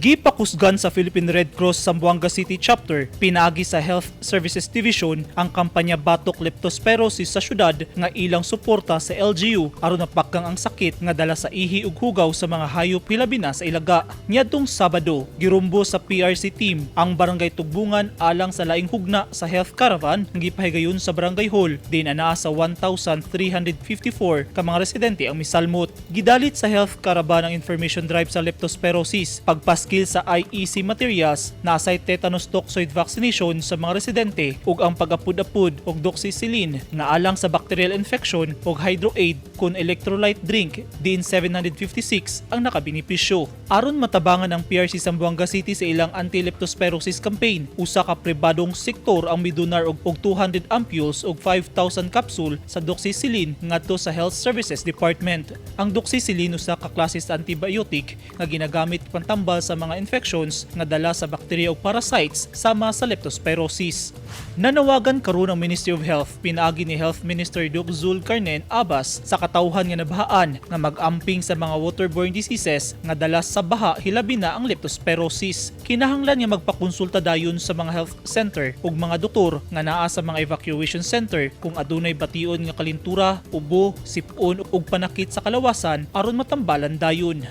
Gipakusgan sa Philippine Red Cross Zamboanga City Chapter pinaagi sa Health Services Division ang kampanya Batok Leptospirosis sa syudad nga ilang suporta sa LGU aron mapakang ang sakit nga dala sa ihi ug hugaw sa mga hayop, hilabi na sa ilaga. Niadtong Sabado, girumbo sa PRC team ang Barangay Tugbungan alang sa laing hugna sa health caravan nga gipahigayon sa Barangay Hall din anaa sa 1,354 ka mga residente ang misalmot. Gidalit sa health caravan ang information drive sa leptospirosis, pagpaskil sa IEC materials na say tetanus toxoid vaccination sa mga residente ug ang pag-apud-apud og doxycycline nga alang sa bacterial infection ug hydroaid kun electrolyte drink diin 756 ang nakabenepisyo. Aron matabangan ang PRC Zamboanga City sa ilang anti-leptospirosis campaign, usa ka pribadong sektor ang midonar og 200 ampules ug 5,000 capsule sa doxycycline ngadto sa Health Services Department. Ang doxycycline usa ka klase sa antibiotic nga ginagamit pantambal sa mga infections nga dala sa bakterya ug parasites sama sa leptospirosis. Nanawagan karon ang Ministry of Health pinaagi ni Health Minister Doc Zulkarnain Abbas sa katawhan nga nabahaan nga mag-amping sa mga waterborne diseases nga dala sa baha, hilabi na ang leptospirosis. Kinahanglan nga magpakonsulta dayon sa mga health center ug mga doktor nga naa sa mga evacuation center kung adunay bation nga kalintura, ubo, sipon ug panakit sa kalawasan aron matambalan dayon.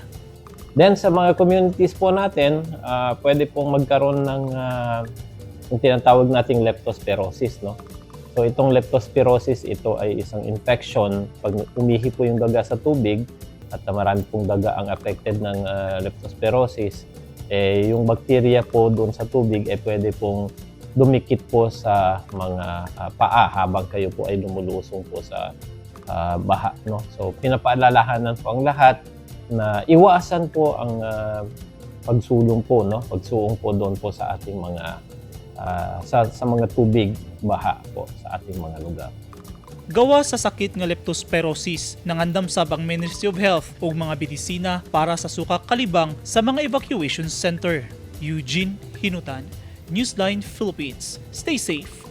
Then sa mga communities po natin, pwede pong magkaroon ng yung tinatawag nating leptospirosis, no? So itong leptospirosis, ito ay isang infection pag umihi po yung daga sa tubig at marami pong daga ang affected ng leptospirosis, eh, yung bacteria po doon sa tubig eh pwede pong dumikit po sa mga paa habang kayo po ay lumulusong po sa baha, no? So pinapaalalahanan po ang lahat na iwasan po ang pagsulong po, no, pagsuong po doon po sa ating mga sa mga tubig baha po sa ating mga lugar. Gawa sa sakit nga leptospirosis, nangandam sab ang Ministry of Health ug mga medisina para sa suka kalibang sa mga evacuation center. Eugene Hinutan, Newsline Philippines. Stay safe.